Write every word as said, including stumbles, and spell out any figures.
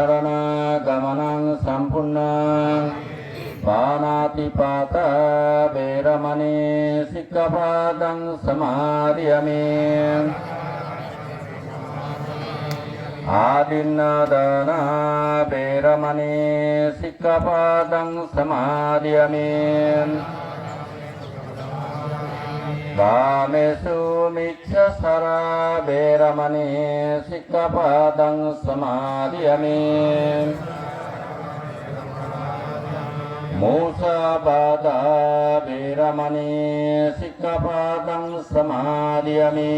Saraṇagamanaṃ sampuṇṇaṃ. Pāṇātipātā veramaṇī sikkhāpadaṃ samādiyāmi. Adinnādānā veramaṇī sikkhāpadaṃ samādiyāmi. Kāmesu micchācārā veramaṇī sikkhāpadaṃ samādiyāmi. Musāvādā veramaṇī sikkhāpadaṃ samādiyāmi.